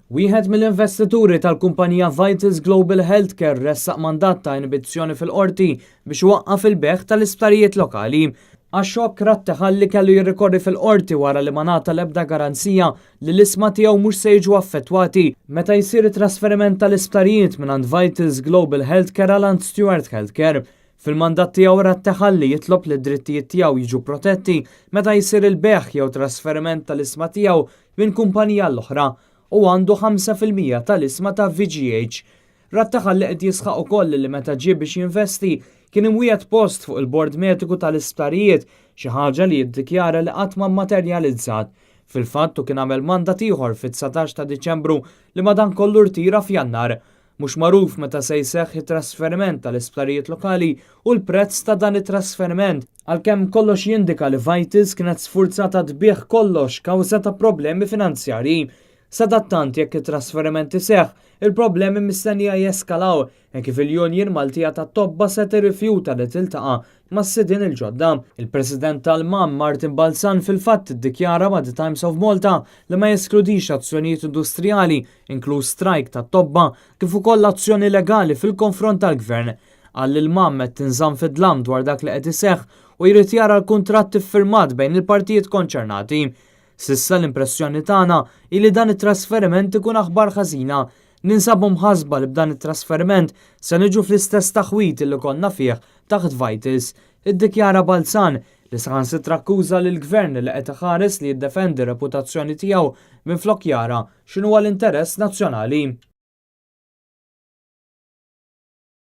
Wieħed mill-investituri tal-kumpanija Vitals Global Healthcare ressaq mandat ta' inibizzjoni fil-qorti biex iwaqqaf il-bejgħ tal-isptarijiet lokali. Ashok Rattehalli kellu jirrikorri fil-qorti wara li ma ngħata l-ebda garanzija li l-ishma tiegħu mhux se jiġu affettwati meta jsir it-trasferiment tal-isptarijiet mingħand Vitals Global Healthcare għal għand Steward Healthcare. Fil-mandat tiegħu, Rattehalli jitlob li d-drittijiet tiegħu jiġu protetti meta jsir il-bejgħ jew trasferiment tal-ishma tiegħu minn kumpanija l-oħra, u għandu 5% tal-ishma ta' VGH. Rattehalli qed jisħaq ukoll li meta ġie biex jinvesti kien imwiegħed post fuq il-bord mediku tal-isptarijiet, xi ħaġa li jiddikjara li qatt ma materializzat. Fil-fatt, kien għamel mandat ieħor fit-19 ta' Diċembru li madankollu rtira f'Jannar. Mhux magħruf meta se jseħħ it-trasferiment tal-isptarijiet lokali u l-prezz ta' dan it-trasferiment, għalkemm kollox jindika li Vitals kienet sfurzata tbigħ kollox kawża ta' problemi finanzjarji. Sadattant, jekk it-trasferiment iseħħ, il-problemi mistennija jeskalaw e kif il-Union Maltija tat-Tobba se tirrifjuta li tiltaqa' mas-sidien il-ġodda. Il-President tal-MAM, Martin Balzan, fil-fatt iddikjara ma' The Times of Malta li ma jeskludix azzjonijiet industrijali, inkluż strajk tat-tobba, kif ukoll azzjoni legali fil-konfront tal-gvern. Qal li l-MAM qed tinżamm fid-dlam dwar dak li qed iseħħ u jrid jara l-kuntratt iffirmat bejn il-partijiet konċernati. "S'issa l-impressjoni tagħna li dan it-trasferiment ikun aħbar ħażina. Ninsabu mħasba li b'dan it-trasferiment se niġu fl-istess taħwit li konna fih taħt Vitals", iddikjara Balzan, li saħansitra akkuża lill-gvern li qed iħares li jiddefendi reputazzjoni tiegħu minn flok jara x'inhu l-interess nazzjonali.